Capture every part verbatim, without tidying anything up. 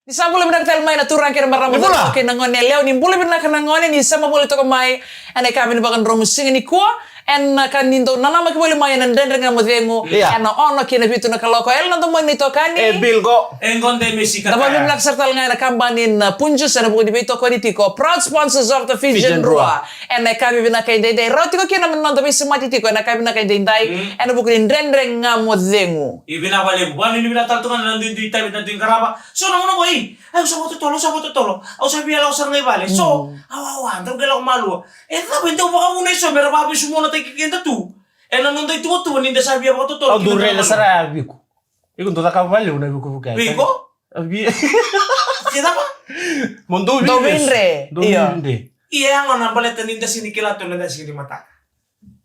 Ni sa bula vinaka tale mai na turaga kei na marama, ni bula, kei na gone yalewa. Ni bula vinaka na gone ni sa mai voli toka mai ena yakavi ni vakadromu siga nikua. Ena ka ni dau nanamaki voli mai ena Dredre Ga Mo Cegu, ena ono ki na vitu na kaloko. Ela na domoni na itokani, e Bilgo, e Gode Mesika. Vinaka sara tale ga ena kabani na Punjas ena vuku ni veitokoni tiko, proud sponsors of the Fijian Drua. Ena yakavi vinaka edaidai, rau tiko kina na noda veisemati tiko ena yakavi vinaka edaidai ena vuku ni Dredre Ga Mo Cegu. Ia vinaka vakalevu, vakanuinui vinaka tale tu ga na duidui itavi, na dui qarava. So na gauna qo, ei, au sa vakatotolo, au sa vakatotolo, au sa via lako sara ga i vale. So au, au, au dau qai lako malua. E cava e dau vakavuna eso me ra vakavesumonataki keda tu ena noda ituvatuva ni da sa via vakatotolo? Au dau raica sara ya vei iko. Iko dau cakava vakalevu na vikuvuka. Vei iko? Vei iko. Ke cava? Mo dau veidre. Dau veidre. Ia, ya gona baleta ni da sega ni kila tu na da sega ni mataka.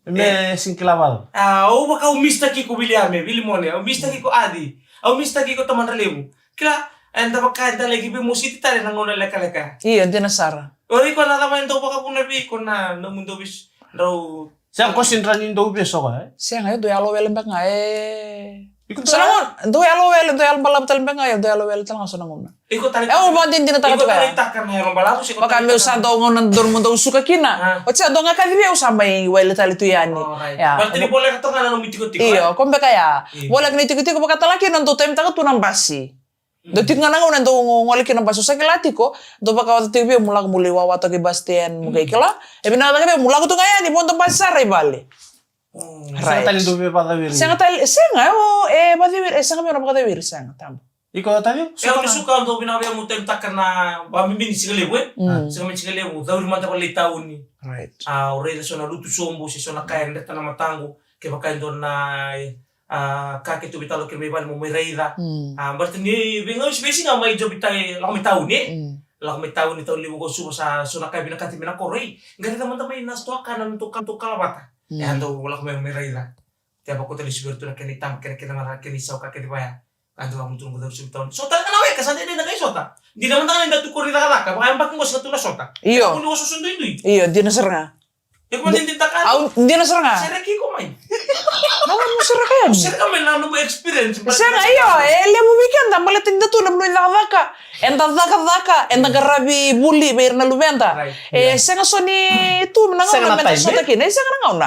Me sega ni kila vale. A, au vaka au mistake iko Viliame, Vilimone, au mistake iko Adi, au mistake iko Tamadra Levu. Kila, eda vaka eda laki veimositi tale na gauna lekaleka. Io, dina sara. O iko na cava e dau vakavuna vei iko na nomu dau vesu, drau. Sega, ko sega ni dau vesu ko, e? Sega, e dau yalo wele beka ga, e. Iko sa na gauna dau yalo wele, dau yalo balavu tale beka ga, e dau yalo wele tale ga so na gauna. Iko tale, e, au vakadinadinataka tiko ya. Iko tale taka na yalo balavu se iko vaka tale meu taka sa dau gauna dodonu mo dau suka kina. Oti ya dau ga kacivi au sa mai wele tale tu yani. Alright. Ya. Baleta ni voleka toka na nomu itikotiko, e? Io, ko beka ya. Io. Voleka na itikotiko, vakatale kina dau taimitaka tu na basi. Dau tiko ga na gauna e dau go-, gole kina basi, au sa kila tiko, dau vakaoca tiko vei au mo lako mo lai wawa toka i bus stand, mo qai kila. E vinaka cake vei au mo lako tu ga yani, vodo basi sara i vale. Sega tale ni dau veivakacaviri. Sega tale, sega, e, o, e vakacaviri, e sega vei au na vakacaviri, sega, tabu. Iko tale? E, au ni suka, au dau vinaka vei au mo taimitaka na, vakabibi ni siga levu, e? Siga mai siga levu, cauri mada vale i tauni. Right. A, au raica so na lutu sobu se so na ka e dreta na mataqu, kevaka e dua na, e, a, ka keitou veitalanoa kina mai vale mo mai raica. A, baleta ni veigauna, veisiga mai jobi tai, lako mai tauni, e? Lako mai tauni, tauni levu qo Suva, sa so na ka e vinakati me na koro, e? Qai raica mada mai na sitoa ka na nodatou ka, nodatou kalavata. E a dau lako mai, mai raica. Te a vakauta lesu vei iratou na kena itaba, kena, kena mara, kena isau ka kece vaya. A dau vamutu na qo cauri sobu tauni. Sota ka na weka, sa dede na qai sota. Dina mada ga ni da tu koro ni cakacaka, vakayabaki qo sega tu na sota. Io. Kua ni ososo duidui. Io, dina sara ga. Iko ma dina taka. Au, dina sara ga. Sereki iko mai. Na nomu sereka yani. Sereka mai na nomu experience. Sega, io, e levu vei keda, baleta ni da tu na vanua ni cakacaka. Eda cakacaka, eda qaravi vuli vei ira na luveda. Right. E, sega so ni tu na gauna me da sota kina. E sega na gauna.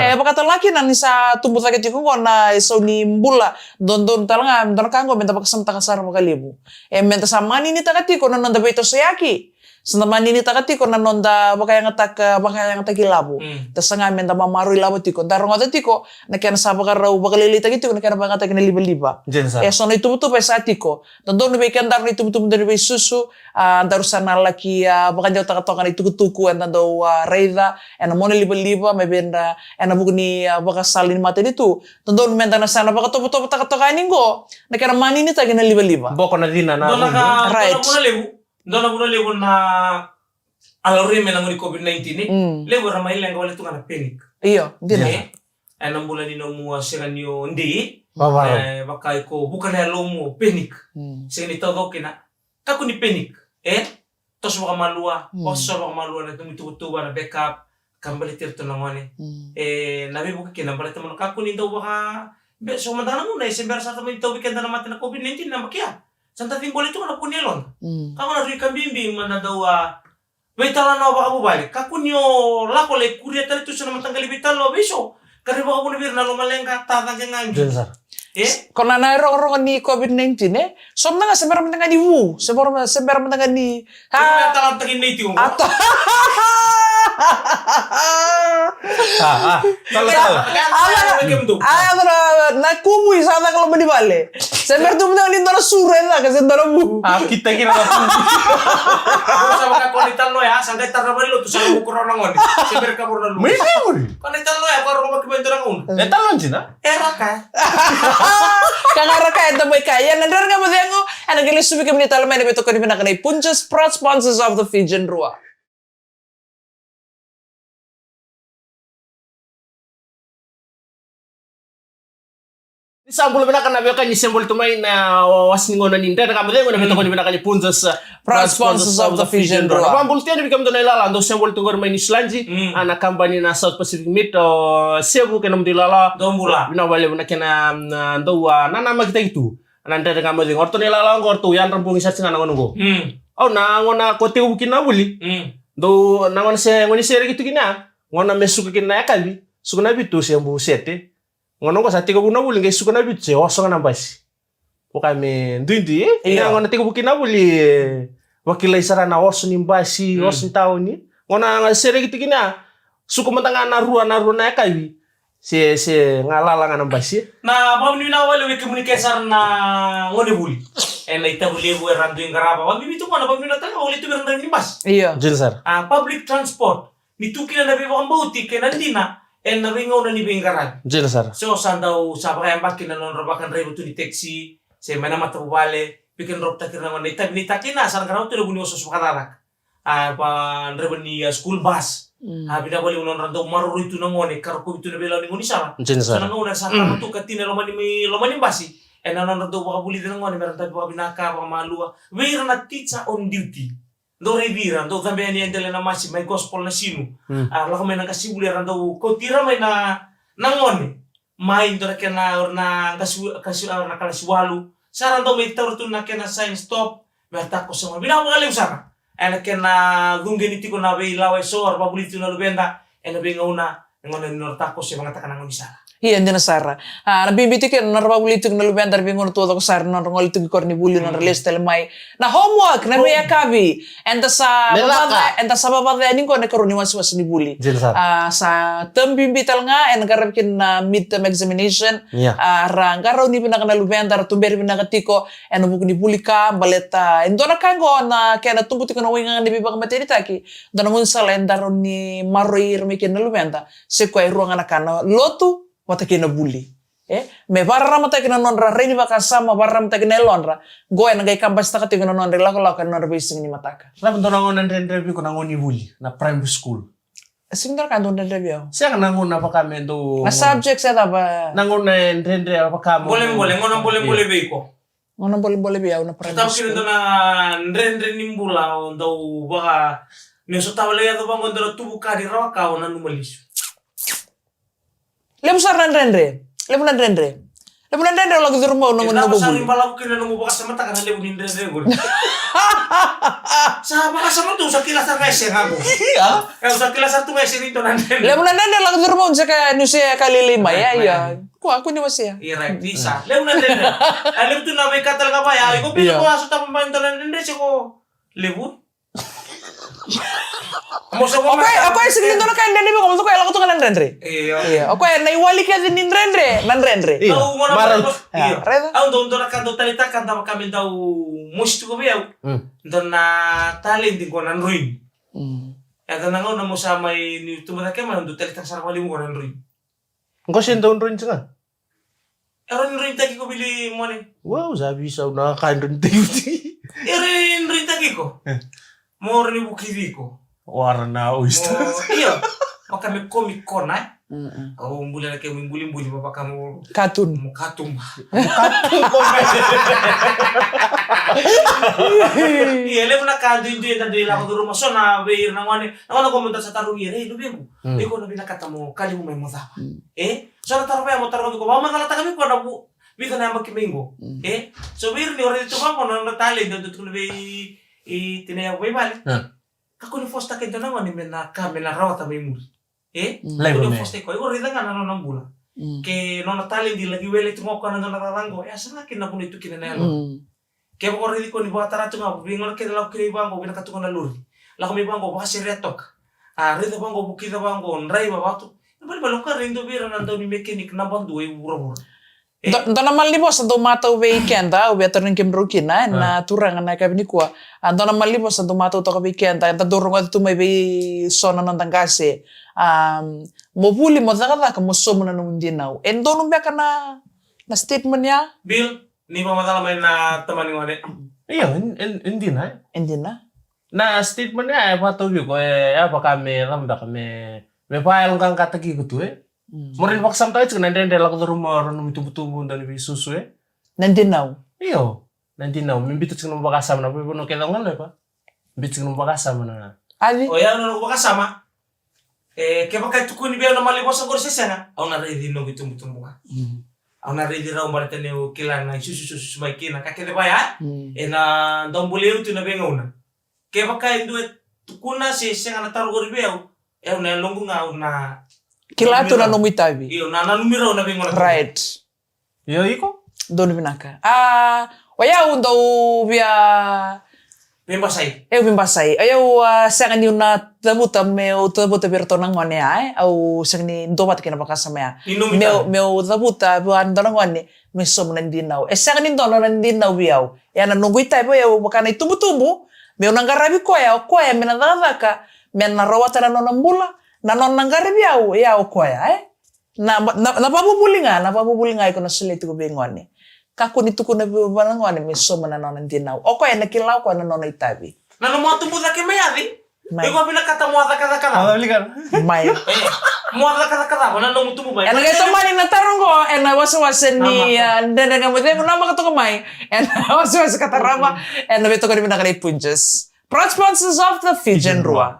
E, vakatale kina ni sa tubu cake tiko qo na isau ni bula. Dodonu tale ga, dua na ka qo me da vakasamataka sara vakalevu. E, me da sa maninitaka tiko na noda veitosoyaki. Sa da maninitaka tiko na noda vakayagataka, vakayagataki ilavo. Da saga me da mamaroi ilavo tiko. Da rogoca tiko na kena sa vakarau vakalailaitaki tiko na kena vakayagataki na livaliva. E so na ituvatuva e sa tiko. Dodonu vei kedaru na ituvatuva, dodonu veisusu, a, daru sa na laki, a, vakadewataka toka na itukutuku eda dau, a, raica ena mona livaliva, mai vei ira ena vuku ni, a, vakasala ni matanitu. Dodonu me da na sa na vakatovotovotaka toka yani qo na kena maninitaki na livaliva. Boko na cina na. Dua na ka, dua na vuna levu. Dua na vuna levu na a laurai mai na gauna ni COVID nineteen, e? Levu era mai leqa wale tu ga na panic. Io, dina. E? Ena bula ni nomu a sega ni o dei. E, vaka iko vuka na yalomu o panic. Sega ni taucoko kina. Kakua ni panic. E? Toso vakamalua, oso vakamalua na nomu ituvatuva, na backup, ka baleti iratou na gone. E, na veivuke kina baleta mo na kakua ni dau vaka, be, so mada na gauna, e se bera sara mai ni tauvi keda na mate na COVID nineteen na yabaki ya. Sa da cibole tu ga na vu ni yalona. Kakua na rui ka bibi, ma na dau a, veitalanoa vakavuvale. Kakua ni o lako lai kuria tale tu so na mataqali veitalanoa vei so. Ka rui vakavuna vei ira na lomaleqa, tacaqe ga qi. E? Ko na, na irogorogo ni COVID nineteen, e? So mada ga se bera mada ga ni vu, se bera, se bera mada ga ni, a, tala taki nei tiko. A, tala, tala. A, na, na kumu i sa caka loma ni vale. Se bera tu mada ga ni dua na suru e caka, se dua na vu. A, kita kira na vu. Sa vaka ko ni talanoa ya, sa qai tara vale lotu, sa vuku rawa na gone. Se bera ka vura na lu. Mai vei muri? Ko ni talanoa ya, ko rogo maki mai dua na gauna. E talanoa dina? E raka. Ka ga raka e dau mai ka. Ia na Dredre Ga Mo Cegu, ena qai lesu vei kemuni tale mai na veitokoni vinaka nei Punjas, proud sponsors of the Fijian Drua. Ni sa bula vinaka na veiwekani, ni se bula tu mai na wase ni gauna ni Dredre Ga Mo Cegu, na veitokoni vinaka ni Punjas, proud sponsors of the Fijian Drua. Vakabula tu yani vei kemudou na ilala, dou se bula tu qori mai Niu Siladi, a, na kabani na South Pacific Meat, o Sevu kei na nomudou ilala. Dou bula. Vinaka vakalevu na kena, a, dou a nanamaki taki tu. Na dredre ga mai cei, o ratou na ilala oqo, o ratou yadra bogi sara tiko ga na gauna oqo. Mm. Au na gauna ko tekivu kina na vuli. Mm. Dou na gauna se, gauna ni sereki tu kina. Gauna me suka kina na yakavi. Suka na vitu se bu sete. Gauna oqo sa tekivu na vuli, qai suka na vitu se oso ga na basi. Vaka me duidui, e? Io. Ia gauna tekivu kina na vuli, e, vakilai sara na oso ni basi, mm, oso ni taoni. Gauna ga sereki tu kina, suka mada ga na rua, na rua na yakavi. Se, se ga lala ga na basi. Na vakavinavinaka vakalevu vei kemuni kece sara na gone vuli. Ena itavi levu era dui qarava. Vakabibi tu gona, vakavinavinaka tale ga vakalevu tu vei ira na draiva ni basi. Io. Dina sara. A, public transport. Ni tu kina na veivakabauti kei na dina ena veigauna ni veiqaravi. Dina sara. So sa dau sa vakayabaki na nodra vakadraiva tu ni taxi, se mai na matavuvale, vei kedrau vata kei ira na gone. Na itavi ni takina sa na qarava tu na vu ni osooso vakacakacaka. A, vakadraiva ni, a, school bus. Mm. A, vinaka vakalevu nodra dau maroroi tu na gone ka rokovi tu na veilawa ni gaunisala. Dina sara. So na gauna sa tama tu ka tina e loma ni, loma ni basi, ena nodra dau vakavulici na gone mera dabe vakavinaka, vakamalua. Vei ira na teacher on duty. Dou raici ira, dou cabe yani e dela na masi, mai gospel na sinu. Mm. A, lako mai na qasenivuli, era dau kauti ira mai na, na gone. Mai dua na kena, o ira na qasi, qasi, o ira na kalasi walu. Sa ra dau mai taura tu na kena sign stop, me ra takoso mai. Vinaka vakalevu sara. Ena kena cuqeni tiko na veilawa eso, era vakavulici tu na luveda, ena veigauna, na gauna ni nodra takoso e vakayagataka na gaunisala. Ia, dina sara. A, na bibi tiko kina na nodra vakavulici tiko na luveda ena veigauna taucoko sara, na nodra gole tiko i koronivuli, na nodra lesu tale mai. Na homework, na veiyakavi. Eda sa vavaca, eda sa vavaca yani qo na ikarua ni wasewase ni vuli. Dina sara. A, sa tabu bibi tale ga, ena qaravi kina na midterm examination. Ia. A, ra qarauni vinaka na luveda, ra tuberi vinaka tiko, ena vuku ni vuli ka, baleta, e dua na ka qo na kena tubu tiko na waigaga ni veivakamatenitaki. Dua na gaunisala eda rawa ni maroroi ira mai kina na luveda. Se koya e rua ga na ka, na lotu vata kei na vuli. E? Me vakararamataki na nodra rai ni vakasama, vakararamataki na yalodra. Qo ena qai kabasitaka tiko na nodra ilakolako ena nodra veisiga ni mataka. Cava dua na gauna dredre vei iko na gauna ni vuli, na primary school? Sega ni dua na ka dau dredre vei au. Sega na gauna vaka me dau. Na subjects e cava? Na gauna e dredre vaka mo. Bolebole, gauna bolebole vei iko. Gauna bolebole vei au na primary school. Tau kina dua na dredre ni bula o dau vaka, ni o sotava lai yaco vaqo dua na tuvu ka ni rawa ka o nanuma lesu. Levu sara na dredre. Levu na dredre. Levu na dredre o lako curuma au na gauna noqu vuli. Balavu kina noqu vakasamataka na levu ni dredre qori. Sa vakasama tu, sa kila sara ga e sega qo. Ia. E, sa kila sara tu ga e sega ni dua na dredre. Levu na dredre o lako curuma au ni se ka, ni se ka lailai mai, ia, ia. Kua, kua ni wasea. Ia, right, ni sa. Levu na dredre. A, levu tu na veika tale ga vaya. Iko bili ko a sotava mai dua na dredre se ko levu. O koya, o koya e sega ni dua na ka e dredre vei koya, o koya e lako tu ga na dredre. Io. Io, o koya na iwali kece ni dredre, na dredre. Io. Au, marau. Io. Raica. Au dau dua na ka dau taleitaka, dau vaka me dau mosi tu ga vei au. Mm. Dua na taledi qo na droini. Mm. E dua na gauna mo sa mai ni tubu cake mai, au dau taleitaka sara vakalevu qo na droini. Qo se dau droini tiko ga? E rawa ni droinitaki iko, Vili Mone? Wow, sa veisau na ka e droinitaki oti. E rawa ni droinitaki iko? E. Mo rawa ni vukici iko. Wara na oyster. Mo, io. Vaka me komi kona, e? Mm-mm. Au buli na kemu ibulibuli, mo vaka mo. Cartoon. Mo cartoon. Mo cartoon. Ia, levu na ka duidui eda dui lako curuma. So na vei ira na gone. Na gone qo mo da sa tarogi ira, e, luvequ. Mm. Iko na vinakata mo kalivu mai mo cava? Mm. E? So na taro vei au mo taroga tiko, vakamacalataka vei koya na vu, vica na yabaki mai qo. Mm. E? So vei ira ni o raici tu vaqo na nodra taledi, dau tukuna vei, i, tina yau mai vale. Mm. Kakua ni force-taka e dua na gone me na ka me na rawata mai muri. E? Mm. Kakua ni force-taki koya, iko raica ga na nona bula. Mm. Ke nona taledi laki wele tu ga o koya na dua na cakacaka qo, e a saga kina na vuna e tu kina na yalo. Mm. Kevaka o raici koya ni vakatara tu ga, veigauna kece lako kina i vaqo, vinaka tu ga na lori. Lako mai vaqo, vakaserea toka. A, raica vaqo, vukica vaqo, draiva vatu. Na balebale o koya e dua vei ira na dau ni mechanic naba dua e vuravura. E. Dua, dua na malanivosa dau matau vei keda, au via tarogi kemudrau kina, e, na turaga na yakavi nikua. A, dua na malanivosa dau matau toka vei keda, eda dau rogoca tu mai vei so na noda qase. A, mo vuli, mo cakacaka, mo sauma na nomu dinau. E donu beka na, na statement ya? Bill? Ni vakamacala mai na tamani gone. Io, e, e, e dina, e? E dina. Na statement ya e vakatau vei iko, e, e vaka me cava beka me, me vakayaloqaqataki iko tu, e? Mm. Mo rawa ni vakasamataka tiko na dredre lako curuma o rau nomu itubutubu, dau ni veisusu, e? Na dinau. Io, na dinau. Me biuta tiko nomu vakasama na veivanua kece o gole, e va? Biuta tiko nomu vakasama na. Adi? O yau na noqu vakasama. E, kevaka e tukuni vei au na malanivosa qori se sega, au na raici noqu itubutubu ga. Mm. Au na raici rau baleta niu kila na isusususu mai kina ka kece vaya. Mm. E na dau bolei au tu na veigauna. Kevaka e dua e tukuna se sega na taro qori vei au, e au na yaloqu ga au na kila tu na nomu itavi. Io, na nanumi rau na veigauna. Right. Io, iko? Donu vinaka. A, o yau dau via veibasai. Eu veibasai. O yau, a, sega niu na cavuta meu cavuta vei iratou na gone ya, e. Au sega ni dua vata kei na vakasama ya. Ni nomu itavi. Meu, meu cavuta vua na dua na gone me sauma na dinau. E sega ni dua na nona dinau vei au. E a na noqu itavi o yau vaka na itubutubu, meu na qaravi koya, o koya me na cakacaka, me na rawata na nona bula, na nona qaravi au, e a o koya, e? Na, na, na vavuvuli ga, na vavuvuli ga iko na solia tiko vei gone. Kakua ni tukuna vei vua na gone me sauma na nona dinau. O koya e na kila o koya na nona itavi. Na nomu a tubu cake mai yaci. Mai. Iko vinakata mo a cakacaka cava? Mai. E, mo a cakacaka cava na nomu tubu mai? E na qai tomani na taro qo, e na wasewase ni, a, Dredre Ga Mo Cegu, na maka toka mai. E na wasewase ka tarava, e na veitokoni vinaka nei Punjas. Proud sponsors of the Fijian Drua.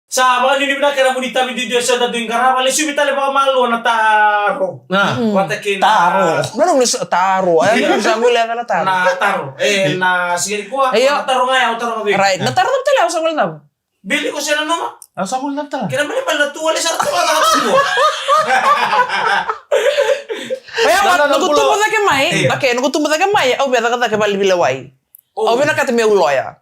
Sa vakanuinui vinaka ena vuku ni itavi duidui e sa dau qarava, lesuvi tale vakamalua na taro. Na. Mm. Vata kei na taro. Na nomu lesu taro. E, na nomu sa gole na taro. Na taro. E, na siga nikua, io, na taro ga ya, au taro ga vei iko. Right. Na taro cava tale au sa gole cava? Bili ko se nanuma. Au sa gole cava tale? Kena ibalebale na tu wale sara tu wale na tu. Oya, na, na, na, noqu tubu cake mai. Io. Okay, noqu tubu cake mai, au via cakacaka vale ni veilewai. Oh. Au vinakata meu loya.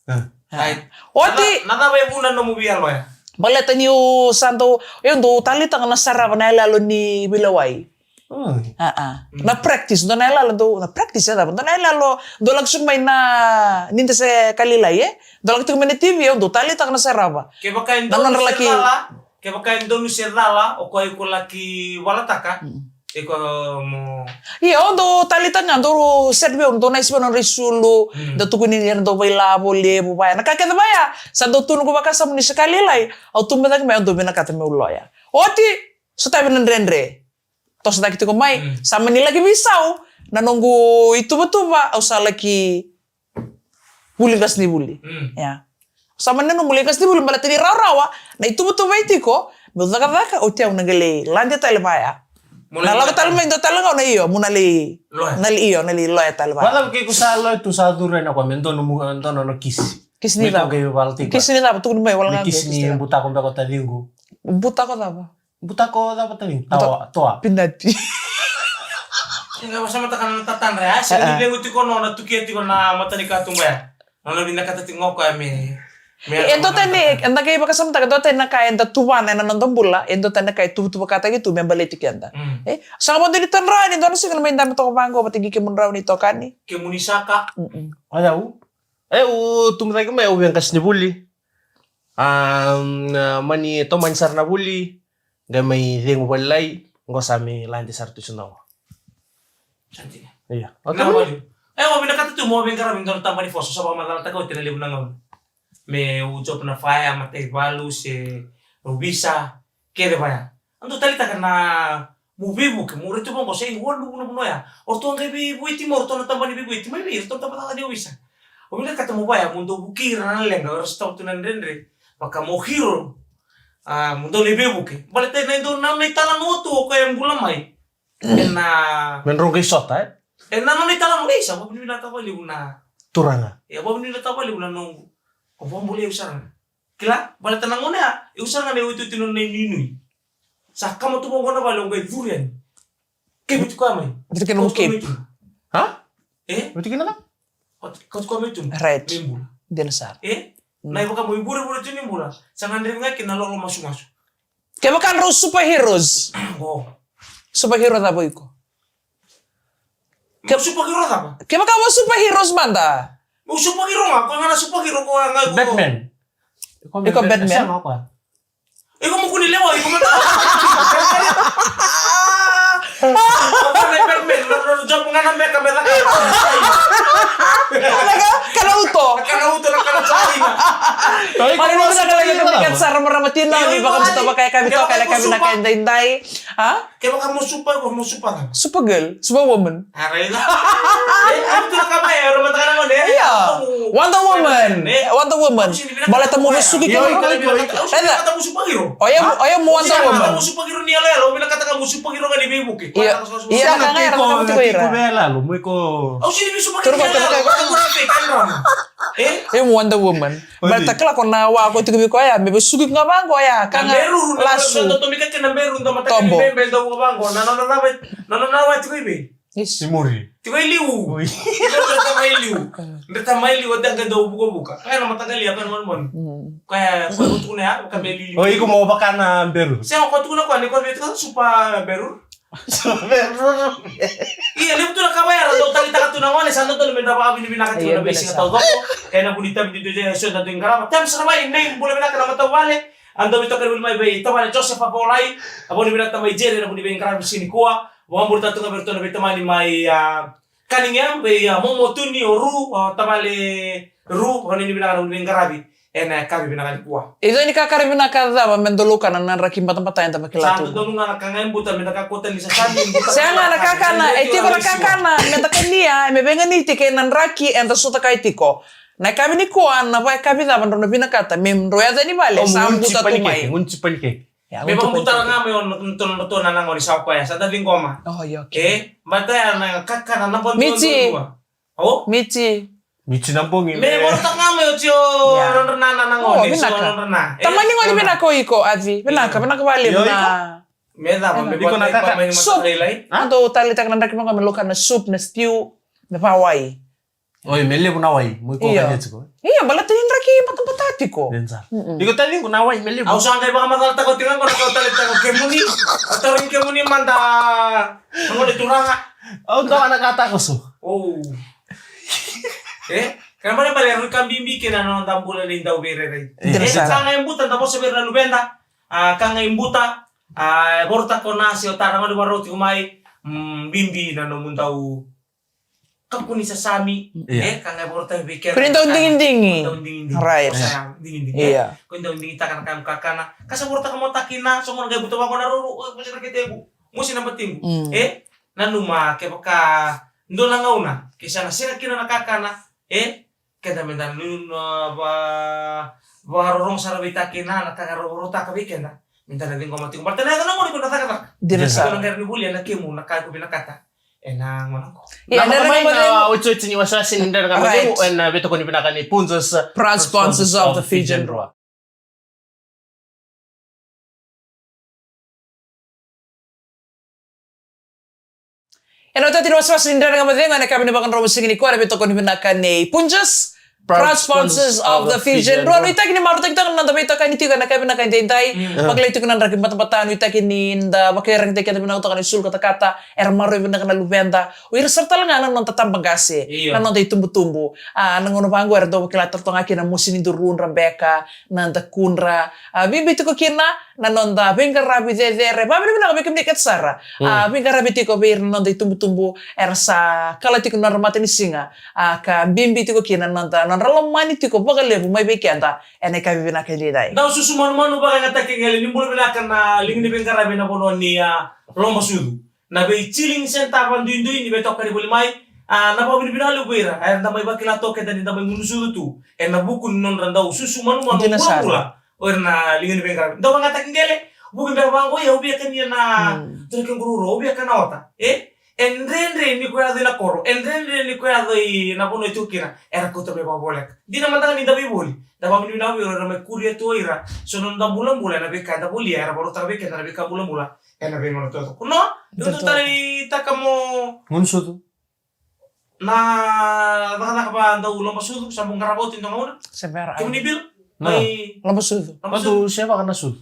Ah. Right. Oti. Na, na cava e vuna nomu via loya? Baleta niu sa dau, au dau taleitaka na sarava na iyaloyalo ni veilewai. Oh. Ah, ah. Mm. Na practice, dua na iyaloyalo, dau, na practice, e cava, dua na iyaloyalo, dau lako tiko mai na, ni da se ka lailai, e? Dau lako tiko mai na T V, au dau taleitaka na sarava. Kevaka e donu se cala, kevaka e donu se cala, o koya iko laki valataka. Mm. Iko mo. Ia, au dau taleitaka ga, dau set vei au, dau nice vei au na nodra isulu, mm, dau tukuni ni era dau vailavo levu vaya. Na ka kece vaya, sa dau tu noqu vakasama niu se ka lailai, au tubu cake mai, au dau vinakata meu loya. Oti, sotavi na dredre. Toso cake tiko mai, mm, sa mani laki veisau na noqu ituvatuva, au sa laki vuli qasenivuli. Mm. Ia. Sa mani nanuma meu laki qasenivuli baleta ni rawarawa na ituvatuva e tiko meu cakacaka, oti au na qai lai lade tale vaya. Mo lai lako tale mai dua tale gauna, io, mo na lai loya. Na lai, io, na lai loya tale vaya. Vacava ke iko sa loya tu sa curu yani o koya me dua nomu, dua nona kisi? Kisi ni cava? Kisi ni cava? Tukuni mai wale ga. Kisi ni butako beka o taciqu. Butako cava? Butako cava tani? Buta-, toa, toa. Pinati. Io, sa mataka na tatadra, e? Sa ni vegu tiko nona tukia tiko na matanikatuba ya. Nona vinakata tiko o koya me, me e, e dua tani, e da qai vakasamataka, e dua tani na ka eda tuvana ena noda bula, e dua tani na ka e tuvatuvataki tu me baleti keda. Mm. E, sa vakadua ni tadrani, dua na siga na mai dabe toka vaqo vata kei kemudrau na itokani. Kemuni saka. Mm-mm. O yau. E, au tubu cake mai, au via qasenivuli. A, mani tomani sara na vuli, qai mai cegu vakalailai, qo sa mai lade sara tu e Suva. Sa dina. Ia. Na vuli. E, au vinakata tu meu veiqaravi e dua na tabana ni vosa, sa vakamacalataka oti na levu na gauna. Meu job na fire, mataivalu, se ovisa, kece vaya. Au dau taleitaka na, mo veivuke, mo raica tu vaqo, sa i walu na vanua ya. O ratou qai veivueti mai, o ratou na tabana ni veivueti mai vei iratou na tabacakacaka ni ovisa. Au vinakata mo vaya, mo dau vukei ira na leqa, o ira sotava tu na dredre. Vaka mo hero. A, mo dau lai veivuke. Baleta na dau na, na italanoa tu o koya e bula mai. Ena. Me drau qai sota, e? Ena nona italanoa, e sa vakavinavinakataka vakalevu na turaga. E vakavinavinakataka vakalevu na noqu. Au vakabulai au sara ga. Kila, baleta na gauna ya, e au sara ga na iotioti ni nona inuinui. Sa kama tu vaqo na vale, au qai curu yani. Kevu tiko ya mai. Vata kei na nomu kevu. Ha? E? Vata kei na cava? Kau tiko mai tu. Right. Me bula. Dina sara. E? Mm. Na ivaka mo ivurevure tu ni bula. Sa gadrevi ga kina na lolo masumasu. Kevaka drau superheroes. O. Superhero cava o iko? Ke-, superhero cava? Kevaka mo superheroes mada. Mo superhero ga, ko ga na superhero ko ga iko. Batman. Iko Batman. Sega ko. Iko mo kua ni lewa, iko mada. Iko na Batman, no, no, jump ga na meka me caka. Kana uto. Kana uto, na kana China. Mani uto, kana Kevaka sara marama tina, ni vakabauta vakayakavi toka, na yakavi na kai daidai. A? Kevaka mo super, mo super. Supergirl, superwoman. A, raica. E, a, tu na ka mai, e, ro mataka na gone, e. Ia. Wonder Woman. E. Wonder Woman. Baleta mo vesuki kina. Io, io, io, io. Eda. Mo superhero. Oya, oya mo Wonder Woman. Mo superhero ni yaloyalo, mi na kataka mo superhero ga ni veivuke. Ia. Ia, na ka ga era vakabauta tiko ira. Ko vei yaloyalo, mo iko. Au sini mi superhero ni yaloyalo, ko na fake, e, drama. E? Io, mo Wonder Woman. Baleta kila ko na wa ko tiko vei koya, me vesuki ga vaqo ya, ka ga lasu. Tobo. Tiko i liu. Dreta mai liu. Dreta mai liu, o tanga dau vukavuka. Kaya na mataqali ya, kaya na manumanu. Kaya, kaya ko tukuna ya, ka me lili. O, iko mo vaka na beru. Sega ko tukuna ko, ni ko me tukuna super beru. Ia, levu tu na ka vaya, ra dau talitaka tu na gone, sa dodonu me da vakavinavinaka tiko na veisiga taucoko. Ena vuku ni tavi ni dui dui eso da dui qarava. Tavi sara mai, nei bula vinaka na matavuvale. A dau veitokani voli mai vei tavale Joseph Avolai. A voni vinaka tamai Jere, na vuni veiqaravi siga nikua. Vakabula tu ga vei iratou na veitamani mai, a, Cunningham, vei, a, Momo Tuni, o Ru, o tavale Ru, o ni vinaka na vuni veiqaravi. Ena yakavi vinaka nikua. Io, ni kakari vinaka cava me dolaukana na draki batabata eda vakila tu. Sa dodonu ga na ka ga e buta me da kakua tani sa sami e buta. Sega na kakana, e tiko na kakana me da kania, me veiganiti kei na draki eda sotava tiko. Na yakavi nikua, na vakayakavi cava drau na vinakata me drau yaco yani vale, sa buta tu mai. Municipal cake. Me vakabutara ga mai o na tona na gone sa koya, sa da ciqoma. O, io, okay. E, baleta ya na kakana naba dua. Mici. O? Mici. Mici na bogi. Me, me vorotaka ga mai oti o nodra na, na, na gone, so vinaka. Nodra na. E, tamani gone vinaka o iko, Avi. Vinaka, vinaka valevu na. Me cava, me iko na kaka. Soup. A? Dou taleitaka na draki vaqo me lauka na soup, na stew, me vawai. Oi, me levu na wai, mo iko kania tiko. Io, baleta ni draki batabata tiko. Iko taliqu na wai, me levu. Au sa qai vakamacalataka oti ga qo na kau taleitaka kemuni. Au tarogi kemuni mada. Na gone turaga. Au dau na ka takoso. O. E? Ka balebale rui ka bibi kina na noda bula ni dau veirairai. E, ka ga e buta da vosa vei ira na luveda. A, ka ga e buta. A, vorotaka o Nasi o tara gone varau tiko mai. Mm, bibi na nomu dau kakua ni sasami. E, ka ga e vorotaka vei keda. Kua ni dau digidigi. Dau digidigi. Right. Sa digidigi. Kua ni dau digitaka na ka mo kakana. Ka sa vorotaka mo takina, so mo na qai buta vaqo na roro, o, mo sa na ketequ. Mo sa na batiqu. E, nanuma kevaka dua na gauna ke sa na sega kina na kakana, e, keda me da nuna va, vakarorogo sara vei takina na ka ga rovorotaka vei keda. Me da na ciqoma tiko. Baleta na yaco na gauna ko na cakacaka. Dina sara. Ko na qai ni volia na kemu na ka ko vinakata. Ena gauna ko. Ia, na mai na otioti ni wasewase ni Dredre Ga Mo Cegu, ena veitokoni vinaka ni Punjas, proud sponsors of the Fijian Drua. Ena oti ni wasewase ni Dredre Ga Mo Cegu ena yakavi ni vakadromo siga nikua, ena veitokoni vinaka nei Punjas, proud sponsors of the Fijian Drua. Nuitaki ni marautaki toka na noda veitokani tiko ena yakavi vinaka edaidai. Vakilai tiko na draki batabata, nuitaki ni da vakaiyaragitaki keda vinaka toka ni sulu katakata, era maroroi vinaka na luveda. O ira sara tale ga na noda tabaqase, na noda itubutubu. A, na gauna vaqo era dau vakila tale toka ga kina na mosi ni duru, drabeka, na dakudra. A, bibi tiko kina na noda veiqaravi cecere, vavinavinaka vei kemuni kece sara. A, veiqaravi tiko vei ira na noda itubutubu, era sa kala tiko na nodra matanisiga. A, ka bibi tiko kina na noda, nodra lomani tiko vakalevu mai vei keda, ena yakavi vinaka edaidai. Dau susu manumanu vakayagataki qele, ni bula vinaka na liga ni veiqaravi ena vanua ni, a, Lobasucu. Na vei chilling center vakaduidui ni veitokani voli mai, a, na vakavinavinaka levu vei ira, a, era da mai vakila toka keda ni da mai gunu sucu tu, ena vuku ni nodra dau susu manumanu bulabula. O ira na liga ni veiqaravi. Dau vakayagataki qele, vuki beka vaqo, ia, au via kania na, tuna ke qururu, au via kana ota. E? E dredre ni ko yaco ina koro, e dredre ni ko yaco ina vanua e tu kina, era kauta mai vakavoleka. Dina mada ga ni da veivoli, da vakavinavinaka vei ira era mai kuria tu o ira, so na noda bulabula ena veika eda volia, era varautaka vei keda na veika bulabula. Ena veigauna taucoko. No, dou taleitaka mo gunu sucu. Na cakacaka va dau Lobasucu, sa bau qarava oti dua gauna. Severa. Kemuni Bill? Mai Lobasucu. Lobasucu. Madu sevaka na sucu.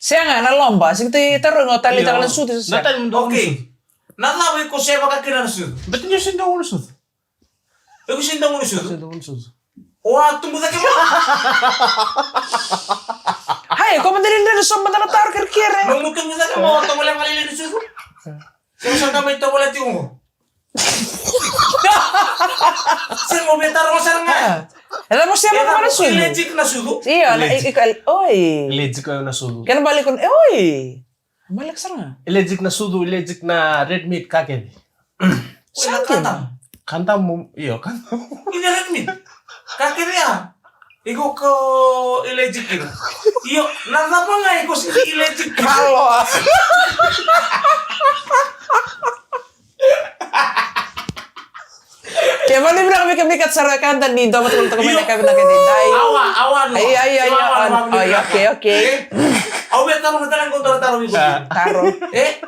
Sega, na loba. Sega, tei taroga o taleitaka na sucu, sega. Na tale mudou gunu sucu. Na cava iko sevaka kina na sucu? Beti niu sega dau gunu sucu. Iko sega dau gunu sucu? Sega dau gunu sucu. O a tubu cake mo. Hai, ko mada ni dredre so mada na taro kerekere. Nomu tubu cake mo, o tovolea vakalailai ni sucu. Sega, sa da mai tovolea tiko qo. Sega, o via taro sara ga. Ela mo sema Ela ko na mo sucu. Allergic na sucu. Io, na Allergic. Oi. Allergic ko na sucu. Kena bale ko e oi. Malik sara nga. Allergic na sucu, allergic na red meat ka kece. Oi na kata. Kanta mo, io, kanta mo. Ina red meat. Ka kece ya. Iko ko allergic kina. Io, na cava nga iko si allergic kina. Kalo. Ke mani vinaka vei kemuni ka sara ka da ni doma toko toko mai na ka vinaka ni dai. Awa, awa no. Ai ai ai. Ai okay okay. Au me taro na taro ko taro taro vei ko. Taro. Eh?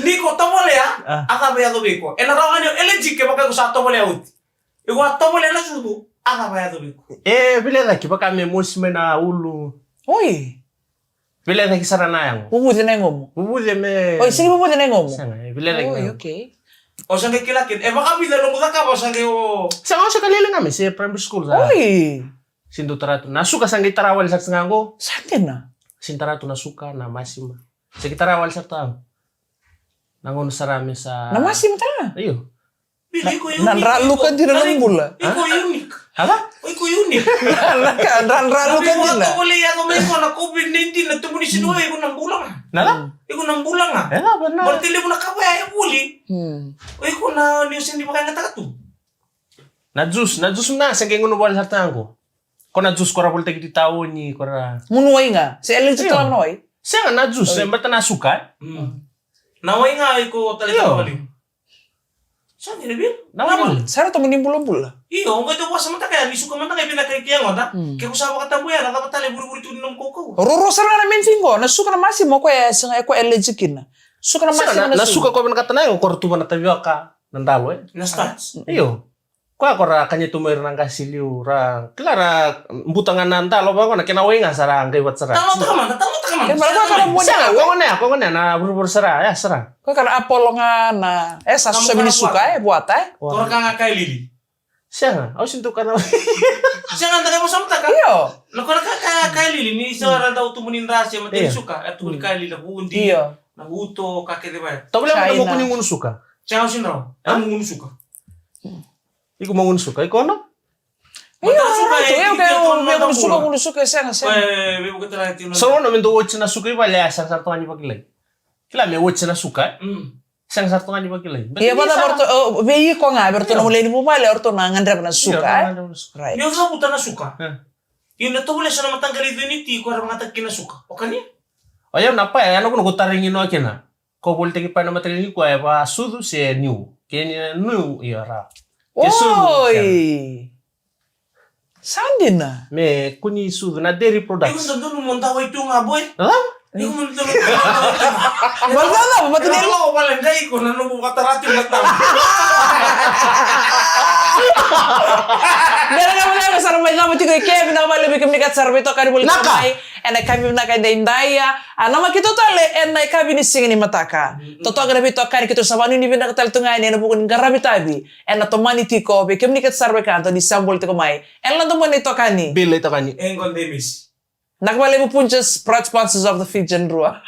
Ni ko tovolea, a cava yaco vei ko. E na rawa ni o allergic ke vaka ko sa tovolea uti. Iko a tovolea na sucu, a cava yaco vei ko. E vilecaki vaka me mosi mai na ulu. Oi. Vilecaki sara na yago. Vuvuce na igomu. Vuvuce me. Oi, sini vuvuce na igomu. Sega, e vilecaki Oi, me. Okay. O sa qai kila kina, e vakavica nomu cakava o sa qai o. Sega, o sa kalele ga me se primary school sa. Oi. Sin du taratu na suka sa qai tara wale sara ga qo. Sa dina. Sin taratu na suka na masima. Se ki tara wale sara ta. Na gonu sara me sa. Na masima tara. Io. Bila iko Na dra luka dina na bula. Iko unique. Hala? Iko unique. Na dra dra luka dina. Ko le ya ko me ko na covid nineteen na tumuni sinu iko na bula nga. Nala? Iko na bula nga. Ela ba na. Mo te levu na kava ya e vuli. Hmm. Iko na ni o sini vaka nga takatu. Na juice, na juice na se qai gonu wale sara ta qo. Ko na juice ko ra volitaki ti taoni, ko ra. Munu wai ga. Se allergic tala na wai. Sega na juice, e bata na suka. Eh? Na wai ga iko tale tale. Sa ni rebi. Na wai. Sara to muni bula bula. Io, o qai to wasa mataka ya ni suka mataka e vinaka i ke yagoda. Ke ko sa vakatabu ya na cava tale vurivuri tu ni nomu kaukau. Roro sara na main thing qo, na suka na masima ko e sega e ko allergic kina. Suka na masima Na suka ko vinakata na iko ko ra tuva na tavioka, na dalo e. Na starch. Io. Koya ko ra kania tu mai ira na qase liu ra kila ra buta ga na dalo vaqo na kena wai ga sara qai vata sara. Talo takamana, talo takamana. Kena vale koya ka ra vua ni Sega, kau. Ko gone ya, ko gone ya na vurivuri sara ya sara. Koya ka ra apolo ga na e sa sosomi ni suka e vuata e. Ko ra ka ga kai lili. Sega, au sintu kana. Sega da kai vosa mataka. Io. Na ko ra ka ka kai lili ni sa ra dau tumuni drasi ma te suka. E tumuni kai lili na vudi. Io. Na vuto ka kece vaya. Tau le mo China. Kuni gunu suka. Sega au sindrau. Au gunu suka. Iko mo gunu suka, iko no? Io, Mata suka right. e Io, kikio io, tu na io, bula. Suka gunu suka e sega sega. Koya e veivuke tara e tino. So ono me dou oti na suka i vale a sega sara toka ni vakilai. Kila me oti na suka e. Sega sara toka ni vakilai. Ia vata vei ratou, vei iko ga, vei ratou na mulai ni vuvale, o ratou na gadreva na suka e. Right. Ni o cavuta na suka. Io na tovolea so na mataqali cuniti ko era vagata kina suka. O kania? O yau na pae, ya na vuna ko taragi no kina. Ko volitaki pae na mataqali ni kua e va sucu se niu. Ke ni niu, io ra. Ke sucu, Oi. Sa dina. Me kuni sucu na dairy Iko products. dodonu mo dawai tu ga boy. Hã? Iko mo dodonu mo dawai tu ga. Balta na, balta Iko ni. lo wale dai iko na nomu vatarati na tau. Dela na vale sara mai lama tiko i ke, vinaka vale vei kemuni ka sara vei toka ni voli mai. Ena kavi vinaka e dai dai ya. A nama keitou tale ena ikavi ni siga ni mataka. Totoka na veitokani keitou sa vanuinui vinaka tale tu ga yani ena vuku ni qaravi tavi ena tomani tiko vei kemuni keitou sa raica ni sa bula tiko mai ena noda mona itokani. Bila itokani. Engo Demis. Vinaka vakalevu Punjas, proud sponsors of the Fijian Drua.